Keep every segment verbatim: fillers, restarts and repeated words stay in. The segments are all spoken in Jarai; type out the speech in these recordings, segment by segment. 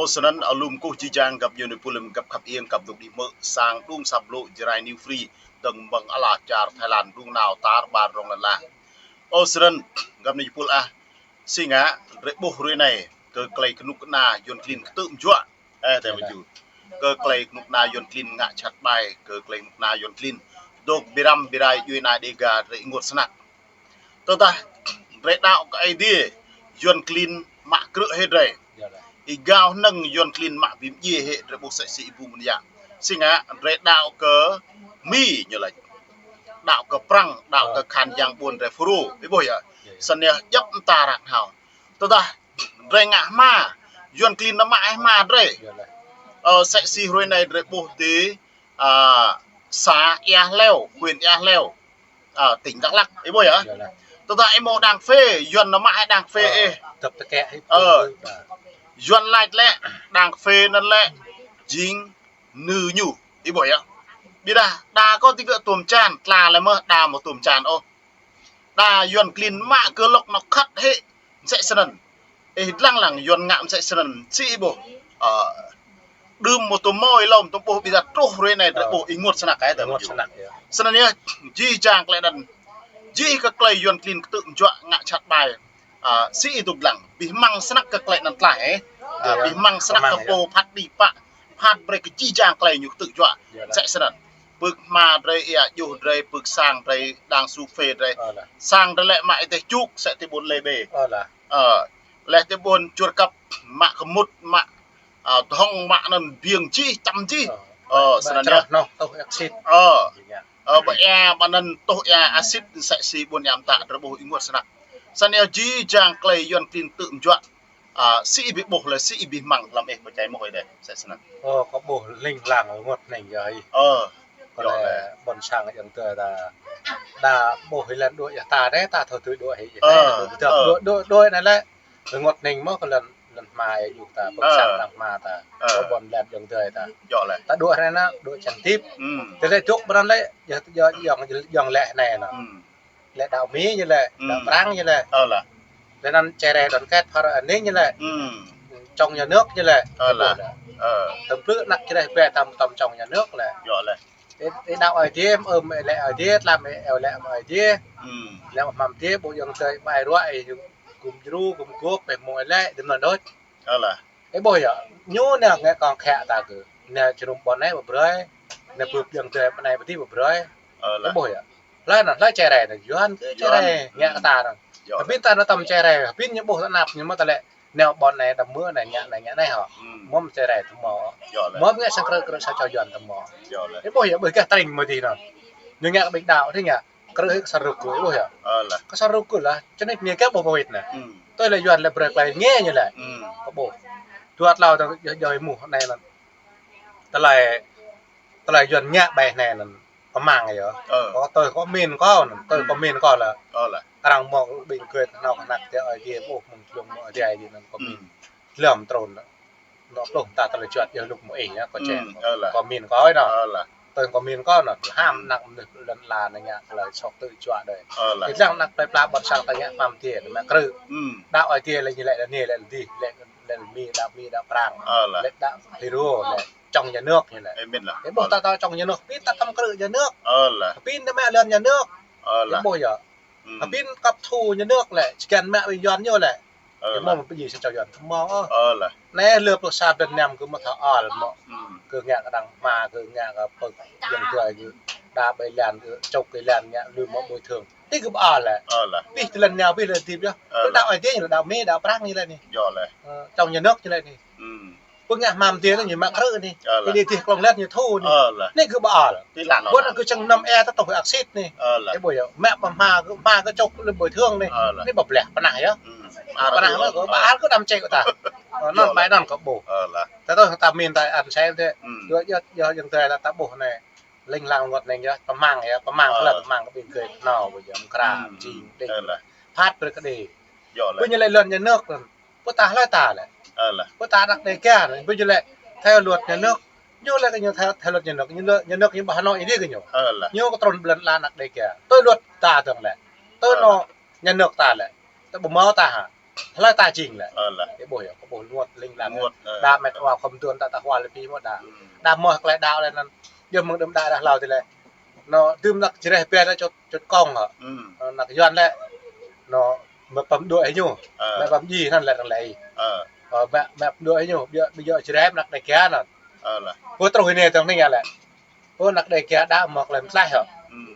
Snăn alum kơkuh jih jang găp ñu nui pulĭm găp khăp iêng găp dôk đĭ mơ̆ sang đŭng săp blŭ Jrai New Free dơ̆ng mơ̆ng ala čar Thái Lan đŭng nao tar ƀar rŏng lăn ala. Ơ snăn găp nui pul ah, si ngă drei ƀuh hruê anei kơ klei kơnuk kơna Yuăn klin ktư̆ mjuă. Ơ, tơ mơ̆ ju. Kơ klei kơnuk kơna Yuăn klin ngă jhat ƀai, kơ klei kơnuk kơna Yuăn klin dôk bi răm bi rai djuê ana Đêga drei ênguôt snăk. Tơdah drei đăo kơ Aê Diê, Yuăn klin mă krư̆ hĕ drei. Êgao hnơ̆ng Yuăn klin mă bi mdjiê hĕ drei ƀuh sĕ si ih ƀu mơ̆n yă. Si ngă drei đăo kơ Mi ñu lač. Đăo kơ Prăng, đăo kơ khăn yang ƀuôn drei Fulro. Ih ƀuh yă. Snăn yơh djăp mta ră hao. Tơdah drei ngă hma, Yuăn klin nao mă hma drei. Ơ, sĕ si hruê anei drei ƀuh ti, a, să Ia Hleo, huyện Ia Hleo, a, tỉnh Đắk Lắk, ih ƀuh yă. Tơdah ih mâo đang phê, Yuăn nao mă đang phê ih. Ơ, Yuăn lač lĕ, đang phê anăn lĕ jing nư ñu, ih ƀuh yă. Ƀiădah đa kơ ti gơ̆ tuôm čan, tla lĕ mơh đa mâo tuôm čan ôh. Đa Yuăn klin mă kơ lŏk nao khăt hĕ, msĕ snăn. Ih dlăng lăng Yuăn ngă msĕ snăn, si ih ƀuh. Ơ, đưm mâo tuôm mâo ih lŏm tuôm ƀuh, ƀiădah truh hruê anei drei ƀuh ênguôt snăk ơ, tơ mơ̆ ju. Snăn yơh, jih jang klei anăn. Jih kơ klei Yuăn klin ktư̆ mjuă ngă jhat ƀai. A, si ih dôk dlăng, bi hmăng snăk kơ klei anăn tlaih, ơ. A, bi hmăng snăk kơ pô phat đĭ pă, phat brei kơ jih jang klei ñu ktư̆ juă. Msĕ snăn. Pưk hma drei, ia juh drei, pưk sang drei, đang su phê drei. Sang drei lĕ mă êdeh čuk, sĕ ti ƀuôn Lê Bê. Ơ, leh ti ƀuôn Čuôr Kăp, mă kơ mŭt, mă, a, dhŏng mă anăn biêng jih, čăm jih. Ơ, snăn yơh. Ơ, ơ, ƀơi ia, ƀơi anăn tuh ia asit, sĕ si ƀuôn ia mtă, drei ƀuh ênguôt snăk. Snăn yơh jih jang klei Yuăn klin ktư̆ mjuă. A, si ih bi ƀuh lĕ, si ih bi hmăng hlăm ih pơčai mơh ih deh, sĕ snăn. Ơ, kâo ƀuh ling lang ênguôt hnĭng yơh ih. Ơ, kâo lĕ ƀuôn sang ayŏng adơi ta. Đa ƀuh ih lăn đuaĭ yơh ta deh, ta thâo tui đuaĭ ih. Ơ, đuaĭ, đuaĭ, đuaĭ anei lĕ. Ênguôt hnĭng mơh kơ lăn, lăn hma ih yua ta, ƀuôn sang lăn hma ta. Kơ ƀuôn lăn ayŏng adơi ta. Ta đuaĭ anei nă, đuaĭ čăn tip. Tơ lĕ dôk ƀrăn lĕ, yơh, yơh, ayŏng, ayŏng lĕ anei nă. Lĕ đăo Mi ñu lĕ, đăo Prăng ñu lĕ. Lĕ anăn Jrai đoàn kết phara aning ñu lĕ. Trong nhà nước ñu lĕ. Tơm plư anăk Jrai ƀĕ tơm, tơm trong nhà nước lĕ. Ih, ih đăo Aê Diê, ơ, mă lĕ Aê Diê, tlam ih eo lĕ mă Aê Diê. Lĕ mă hmăm Diê, ƀu ayŏng adơi ƀai ruă, ih gum djru, gum gôp, ih mơ̆ng ih lĕ, dŭm anăn đôč. Ih ƀuh yơh, ñu nao ngă kŏng khă ta kơ. Nao jơnum ƀôn anei ƀu brơi, nao pưp ayŏng adơi ƀôn anei ƀu dih ƀu brơi. Ih ƀuh yơh. Hlơi anăn, hlơi Jrai anăn, Yuăn kơ Jrai, ngă kơ ta anăn. Hơbĭn ta nao tơm Jrai, hơbĭn ñu ƀuh ta anăp ñu mă ta lĕ. Nao ƀôn anei đăm mơ̆ anei ngă anei ngă anei hŏ. Mơ̆ Jrai tơ mâo. Mơ̆ ngă sang krư̆ krư̆ sa čô Yuăn tơ mâo. Ih ƀuh yơh, ƀuh gah tring mơ̆ dih anăn. Ñu ngă kơ ƀing đăo dih ngă. Krư̆ hĭ kơ sa ruk kơ, ih ƀuh yơh. Kơ sa ruk kơ lah, čơnĭt ñu kơ ƀuh ƀuh wĭt anăn. Tui lĕ Yuăn lĕ brơi klei ngă ñu lĕ. Kơ ƀuh. Dua tlâo ta djŏ, djŏ ih muh anei anăn. Tơlơi, tơlơi Yuăn ngă ƀai anei anăn. Kơ mang yơh. Kơ tui kơ min kơ anăn, tui kơ min kơ lah. Arăng mơ̆ng ƀing gơi kơ nao kơ anăk ti Aê Diê ƀuh mơ̆ng tlung mơ̆ng Aê Diê anăn kơ min. Lơm trŭn lah. Nao pluh ta tơlơi juăt yơh lŭk mơ̆ ih yơh, kơ čen. Kơ min kơ ih nă. Tơl kơ min kơ nă, ham anăk mơnuih lăn ala anei ngă tơlơi soh tư̆ juă đơi. Ih dlăng anăk plei pla ƀôn sang ta ngă hmăm Diê, mă krư̆. Đăo Aê Diê lĕ ñu lĕ, lĕ anei lĕ dih, lĕ, lĕ Mi, đăo Mi, đăo Prăng. Lĕ đăo Fulro, lĕ trong nhà nước ñu lĕ. Ih ƀuh ta đăo trong nhà nước, ƀiădah ta tơm krư̆ nhà nước. Ƀiădah ta mă lŏn nhà nước. Ih ƀuh yơh. Hơbĭn kăp thu nhà nước lĕ, či găn mă ƀing Yuăn ñu lĕ. Ih mơ̆ mơ̆ pơjing sa čô Yuăn tơ mâo. Anei lơ pluh sa blan năm kơ mơ̆ thâo ăl mơ̆. Kơ ngă kơ đang hma, kơ ngă kơ pơk ayŏng adơi kơ đa ƀai lăn, kơ čŏk ƀai lăn ngă lu mơ̆ bồi thường. Ti kơ ƀă ăl lĕ. Pih ti lăn nao pih lăn tip yơh. Kơ đăo Aê Diê ñu lĕ, đăo Mi, đăo Prăng ñu lĕ anei. Trong nhà nước ñu lĕ anei. Pơngă hmăm Diê anăn ñu mă krư̆ anei. Ñu dih klŏng lĕ ñu thu anei. Anei kơ ƀă ăl. Ƀuôn anăn kơ čang năm e ta tŏng hơak sit anei. Ih ƀuh yơh. Mă ƀă hma kơ, hma kơ čŏk lĕ bồi thường anei. Anei ƀă bleh pơnah yơh. Pơnah mơ̆ kơ ƀă ăl kơ đăm čĕ kơ ta. Anăn ƀai anăn kơ ƀuh. Ta tŏng ta min ta ăn sem tĕ. Yua, yua, yua ayŏng adơi ta, ta ƀuh anei. Ling lang ênguôt hnĭng yơh, pơmang yơh, pơmang kơ lĕ, pơmang kơ ƀing gơi nao, ƀu djơ̆ mơ̆ng krah, jing đĭng. Phat brơi kơ đĭ. Ƀu ñu lĕ lŏn nhà nước, ƀu ta hlơi ta lĕ. Ƀu ta anăk Đêga, ƀu ñu lĕ theo luật nhà nước. Ñu lĕ kơ ñu theo, theo luật nhà nước, ñu lĕ nhà nước ñu ƀu hơnŏ dih kơ ñu. Ñu kơ trŭn ƀlŏn lăn anăk Đêga. Tui luật ta dơ̆ng lĕ. Tui nô nhà nước ta lĕ. Ta ƀu mâo ta hă. hlơi ta jing lĕ. Ơ lah. Ih ƀuh yơh, kâo ƀuh rơngot ling lang. Rơngot, ơ. Đa met wa khŏm tuan ta ta hua lĕ pi mơ̆ đa. Hmm. Đa mơ̆ klei đaŏ lĕ anŭn. Yơh mơ̆ng đưm đă đah hlâo tơlơi. Anŭn, dưm anăk Jrai pĕ anŭn čut, čut kông hă. Hmm. Anăk Yuan lĕ. Anŭn, mă pơm đuaĭ hĭ ñu. Ơ. Mă pơm djai anŭn lĕ arăng lĕ. Ơ. Ơ, mă, mă pơm đuaĭ hĭ ñu. Biă, biă Jrai mă anăk Đêga anŭn. Ơ lah. Pô truh hĭ anai tơ̆ng anai lĕ. Pô anăk Đêga đaŏ mă klei mơtlaih hă. Hmm.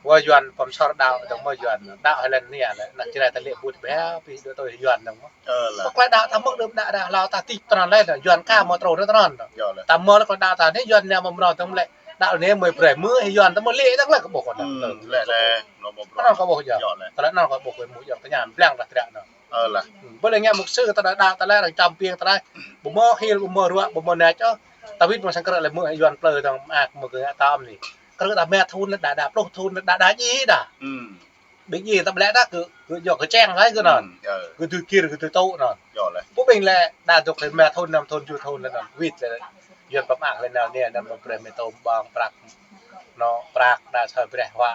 Wơ Yuan pơm sor đaŏ tơ̆ng mơ̆ Yuan. Đaŏ hĭ lĕ anai lĕ. Anăk Jrai ta lĕ ƀut ƀiă, pih đuaĭ tui Yuan tơ̆ng mơ̆. Ơ lah. Pô klei đaŏ ta mơ̆ng đưm đă đah hlâo ta tĭp tơnăn lĕ, Yuan ka mă truh tơnăn. Yơh lah. Ta mă lĕ klei đaŏ ta anai Yuan anai mă mrâo tơ̆ng lĕ. Đaŏ anai mơ̆ brơi mơ̆ hĭ Yuan ta mơ̆ lĕ tơ̆ng lĕ kâo ƀuh kâo anŭn. Hmm, lĕ lĕ, anŭn mơ̆ brơi. Anŭn kâo ƀuh yơh. Yơh lĕ. Tơlơi anŭn kâo ƀuh kơ mơ̆ yơh tơña blang lah tơlơi anŭn. Ơ lah. Hmm, ƀơi lĕ ngă mục sư ta đaŏ đaŏ tơlơi arăng čăm piêng tơlơi. Ƀu mơ̆ hil, ƀu mơ̆ ruă, ƀu mơ̆ nač ôh. Ta wĭt mơ̆ sang krư̆ lĕ mơ̆ Yuan plơi tơ̆ng mơak mơ̆ kơ ngă tơm anai. Krư̆ ta mă thun đa đa pluh thun đa đa djai đa. Hmm. Ƀing djai ta ƀlĕ đa kơ, kơ yua kơ čeng laih kơ anŭn. Hmm, ơ. Kơ tui kir kơ tui tŭ anŭn. Yơh lah. Pô ƀing lĕ đa dŏ kơ mă thun năm thun ju thun lĕ anŭn. Wĭt lĕ Yuan pơmă lĕ nao anai anŭn mă brơi mơ̆ tơ̆ng ƀơ̆ng prăk. Anŭn prăk đa soi brơi huă.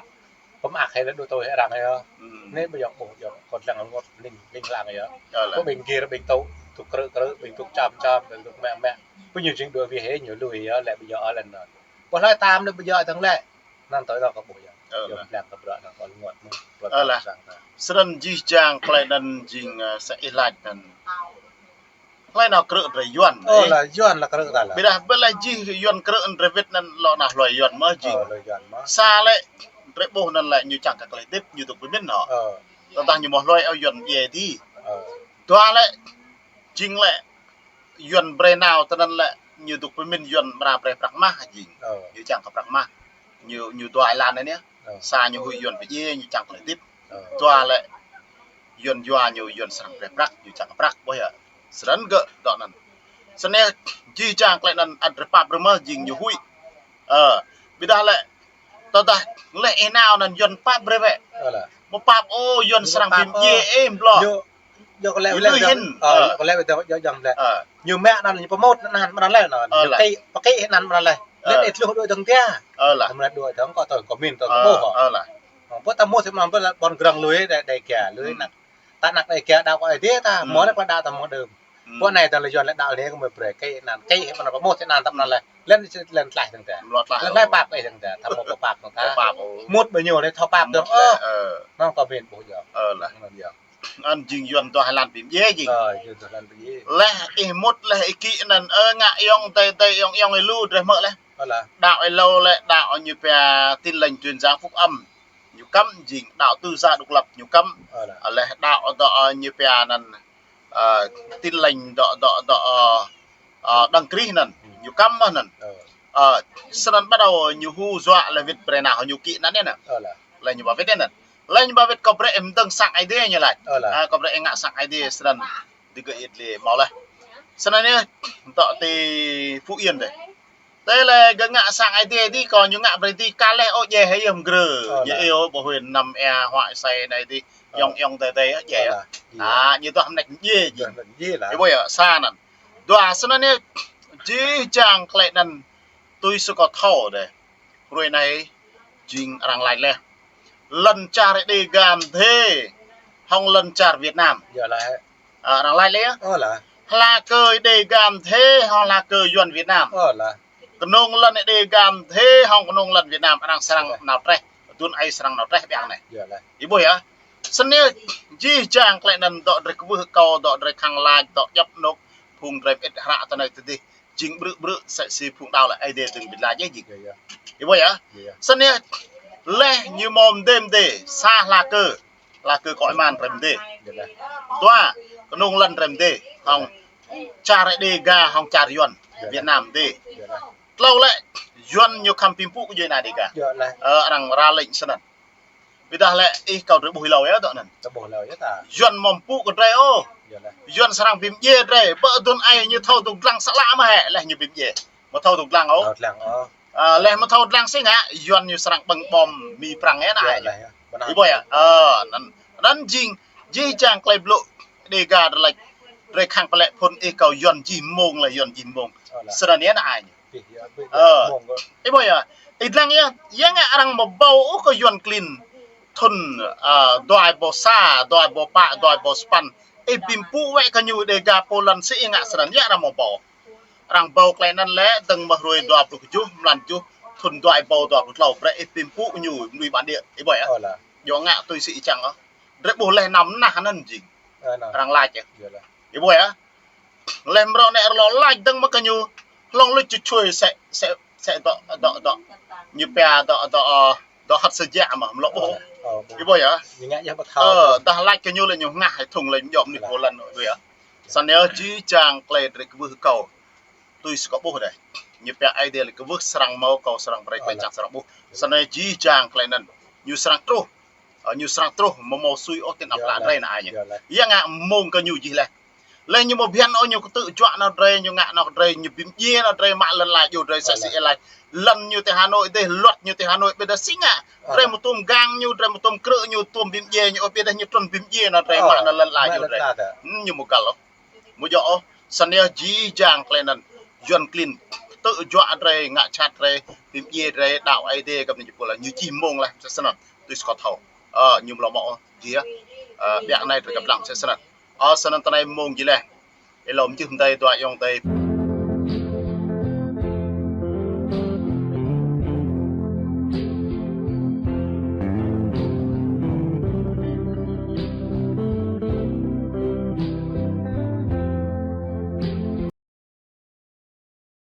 Pơmă hĭ lĕ đuaĭ tui arăng yơh. Hmm. Anai ƀu yơh ƀuh yơh kâo lăng rơngot ling, ling lang yơh. Yơh lah. Pô ƀing kir ƀing tŭ, tŭ krư̆ krư̆, ƀing tŭ čăm čăm, ƀing tŭ mă mă. Pô ñu jing đuaĭ wih hĭ ñu lui yơh lĕ ƀu yơh ôh lĕ anŭn. Pô hlơi tam anai ƀu yơh tơ̆ng lĕ. Anŭn tui anŭn kâo ƀuh yơh. Ơ lah. Yơh blang kơ bruă anŭn kâo rơngot mơ̆. Ơ lah. Srăng ta. Srăng jih jang klei anŭn jing, ơ, sa ih laĭ anŭn. Klei anŭn krư̆ drơi Yuan. Ơ lah, Yuan lah krư̆ ta lah. Ƀiădah ƀơi lĕ jih Yuan krư̆ drơi wĭt anŭn lŏ anŭn hlơi Yuan mơ̆ jing. Ơ, hlơi Yuan mơ̆. Sa lĕ drơi ƀuh anŭn lĕ ñu čang kơ klei hơdip ñu dŏ pơmĭn hŏ. Ơ. Tơdah ñu mơ̆ hlơi ôh Yuan djai dih. Ơ. Dua lĕ jing lĕ Yuan brơi nao tơnăn lĕ ñu dŏ pơmĭn Yuan amra brơi prăk mah jing. Ơ. Ñu čang kơ prăk mah. Ñu, ñu dua êlan anai. Ơ. Sa ñu huĭ Yuan pơdjai ñu čang klei hơdip. Ơ. Dua lĕ Yuan yua ñu Yuan srăng brơi prăk ñu čang prăk ƀuh yơh. Srăng gơ̆ dŏ anŭn. Srăng jih jang klei anŭn ăt drơi pap brơi mơ̆ jing ñu huĭ. Ơ. Ƀiădah lĕ tơdah lĕ ih nao anŭn Yuan pap brơi wĕ. Ơ lah. Mơ̆ pap ôh Yuan srăng bi mdjiê ih ƀlŏr. Ñu, ñu kơ lĕ, ñu lĕ lui hĭn. Ơ, ñu kơ lĕ wĕ dŏ jŏng lĕ. Ơ. Ñu mă anŭn ñu pơmŭt anŭn mơ̆n lĕ anŭn. Ơ lah. Ñu kĭ, pơkĭ anŭn mơ̆n lĕ. Ơ. Lĕ ih tluh đuaĭ tơ̆ng tia. Ơ lah. Mơ̆n đuaĭ tơ̆ng kâo tơ̆ng kơ min tơ̆ng kơ ƀuh. Ơ lah. Pô ta mŭt mơ̆n ƀơi lĕ ƀôn grăng lui đe, đe kia lui anăk. Ta anăk đe kia đaŏ kơ Ơi Adai ta, hmm, mơ̆ lĕ kơ đaŏ ta mơ̆ng đưm. Hmm. Pô anai ta lĕ Yuan lĕ đaŏ anai kơ mơ̆ brơi kĭ anŭn kĭ hĭ mơ̆n pơmŭt anŭn tơ̆ng mơ̆n lĕ. Lĕ, lĕ tlaih tơ̆ng tia. Lĕ tlaih. Lĕ ƀlai pap kĭ tơ̆ng tia. Ta mơ̆ pap tơ̆ng tia. Pap. Mŭt ƀơi ñu lĕ thâo pap tơ̆ng. Ơ. Anŭn kâo min ƀuh yơh. Ơ lah. Anŭn yơh. Anŭn jing Yuan dua êlan bi mdjiê jing. Ơ, Yuan dua êlan bi mdjiê. Lĕ ih mŭt lĕ ih kĭ anŭn, ơ, ngă ayŏng adơi adơi ayŏng ayŏng ih lu drơi mơ̆ lĕ. Ơ lah. Đaŏ ih lu lĕ, đaŏ ñu pia Tin Lành Truyền Giáo Phúc Âm. Ñu kăm jing, đaŏ Tự Do Độc Lập ñu kăm. Ơ lah. Lĕ đaŏ dŏ, ơ, ñu pia anŭn, ơ, Tin Lành dŏ, dŏ, dŏ, ơ, ơ, Đấng Christ anŭn. Hmm. Ñu kăm mơ̆n anŭn. Ơ. Ơ, srăng bắt đầu ñu hu dọa lĕ wĭt brơi nao ñu kĭ anŭn anŭn. Ơ lah. Lĕ ñu ba wĭt anŭn. Lĕ ñu ba wĭt kâo brơi ih mơ̆ng sang Ơi Adai ñu laĭ. Ơ lah. Ơ, kâo brơi ih ngă sang Ơi Adai srăng. Digơ̆ ih lĕ mơ̆ lĕ. Srăng anai, dŏ ti Phú Yên dih. Tơlơi gơ̆ ngă sang Ơi Adai dih kâo ñu ngă brơi dih kah lĕ ôh djai hĭ yơh mơ̆ng grơ. Ơ lah. Ñu ih ôh ƀu huĭ năm ea huă sai anai dih. Ơ. Ayŏng ayŏng adơi adơi ôh djai. Ơ lah. Ơ. Ñu dua mơneč djai jing. Dua mơneč djai lah. Ih ƀuh yơh, sa anŭn. Dua srăng anai, jih jang klei anŭn tui sa kâo thâo dih. Hrơi anai jing arăng laĭ lĕ. Lŏn čar Đêga mơdê, hŏng lŏn čar Việt Nam. Yơh lah. Ơ, arăng laĭ lĕ. Ơ lah. Hla kơ Đêga mơdê, hŏng hla kơ Yuan Việt Nam. Ơ lah. Kơnung lŏn Đêga mơdê, hŏng kơnung lŏn Việt Nam, arăng srăng nao treh. Dun ai srăng nao treh ƀiă anai. Yơh lah. Ih ƀuh yơh. Srăng anai jih jang klei anŭn dŏ drơi kwưh kâo, dŏ drơi khăng lač, dŏ djŏp anŭn, phung drơi mơit hră tơnai tơdih. Jing brư̆ brư̆ sa si phung đaŏ lĕ Ơi Adai dơ̆ng ƀiă lač jing. Yơh, yơh. Ih ƀuh yơh. Yơh, yơh. Srăng anai lĕ ñu mơ̆ mơdê mơdê, sa hla kơ. Hla kơ kơ iman drơi mơdê. Yơh lah. Dua, kơnung lŏn drơi mơdê. Hŏng čar Đêga, hŏng čar Yuan. Yơh lah. Việt Nam mơdê. Yơh lah. Tlâo lĕ, Yuan ñu khăm pĭ pŭ kơ djuai ania Đêga. Yơh lah. Ơ, arăng ra lĕ srăng anŭn. Ƀiădah lĕ ih kâo drơi ƀuh hlâo yơh dŏ anŭn. Tơ ƀuh hlâo yơh ta. Yuan mơ̆ pŭ kơ drơi ôh. Yơh lah. Yuan srăng bi mdjiê drơi, ƀơi dun ai ñu thâo dŏ dlăng sa lă mơ̆ hĕ, lĕ ñu bi mdjiê. Mơ̆ thâo dŏ dlăng ôh. Thâo dlăng ôh. Ơ, lĕ mơ̆ thâo dlăng si ngă, Yuan ñu srăng ƀơ̆ng bom Mi Prăng yơh anŭn ai ñu. Yơh lah, yơh. Ih ƀuh yơh. Ơ, anŭn, anŭn jing, jih jang klei blŭ Đêga drơi laĭ. Drơi khăng pơlĕ phŭn ih kâo Yuan jih mơ̆ng lĕ Yuan jih mơ̆ng. Ơ lah. Srăng anai anŭn ai ñu. Ih, yơh, ih ƀuh yơh. Ih dlăng yơh, yơh ngă arăng mơ̆ ƀâo ôh kơ Yuan klin thŭn, ơ, dua êbâo sa, dua êbâo pă, dua êbâo sapăn. Ih ƀĭm pŭ wơ̆t kơ ñu Dega pô lŏn sĭ ih ngă snăn, yua arăng mơ̆ ƀâo. Arăng ƀâo tơlơi anŭn lĕ, dơ̆ng mơ̆ng hrơi dua pluh kjuh, mlan kjuh, thŭn dua ƀâo dua pluh klâo, brơi ih ƀĭm pŭ ñu, mơnuih bản địa, ih ƀuh yơh. Ơ lah. Yua ngă tui sĭ ih čang ôh. Drơi ƀuh leh năm nah anŭn jing. Ơ, nah. Arăng lač yơh. Yua lah. Ih ƀuh yơh. Leh mrâo anai rơlŏ lač dơ̆ng mơ̆ng kơ ñu, hlŏng luč čuh čuih sĕ, sĕ, sĕ dŏ, dŏ, dŏ. Ñu pia dŏ, dŏ, ơ, dŏ hăt sơjă mơ̆, mlŏ ƀuh. Ơ, ƀuh. Ih ƀuh yơh. Ñu ngă yơh ƀu thâo. Ơ, dah lač kơ ñu lĕ ñu hngah, hơtŭng lĕ ñu djŏ mơnuih pô lŏn ƀuh yơh. Snăn yơh jih jang tơlơi drơi kwưh kâo. Tui si kâo ƀuh dih. Ñu pia Aê Diê lĕ kwưh srăng hmâo, kâo srăng brơi tơlơi čang srăng ƀuh. Snăn yơh jih jang tơlơi anŭn. Ñu srăng truh. Ơ, ñu srăng truh, mơ̆ hmâo sui ôh tin ăp lă drơi anai ñu. Yua ngă mơ̆ng kơ ñu jih leh. Leh ñu mơ̆ bơyan ôh ñu kơtư̆ juă nao drơi, ñu ngă nao drơi, ñu bi mdjiê nao drơi mă lŏn ala djuai drơi sĕ sĭ ih lač. Lŏn ñu ti Hà Nội dih, luật ñu ti Hà Nội ƀiădah sĭ ngă. Drơi mơ̆ tuôm gang ñu, drơi mơ̆ tuôm krư̆ ñu, tuôm bi mdjiê ñu, ôh ƀiădah ñu trŭn bi mdjiê nao drơi mă nao lŏn ala djuai drơi. Ơ, ñu mơ̆ găl ôh. Mơ̆ djŏ ôh, snăn yơh jih jang tơlơi anŭn. Yuăn klin, kơtư̆ juă drơi, ngă jhat drơi, bi mdjiê drơi, đăo Aê Diê, găp anai jih pô lĕ, ñu čih mơ̆ng leh, sĭ snăn, tui si kâo thâo. Ơ, ñu mlŏ mơ̆ ôh, jih yơh. Ơ, ƀiă anai drơi găp lăng, sĭ snăn. Ơ, snăn tơ anai mơ̆ng jih leh. Ih lŏm jih mdei dua ayŏng adơi.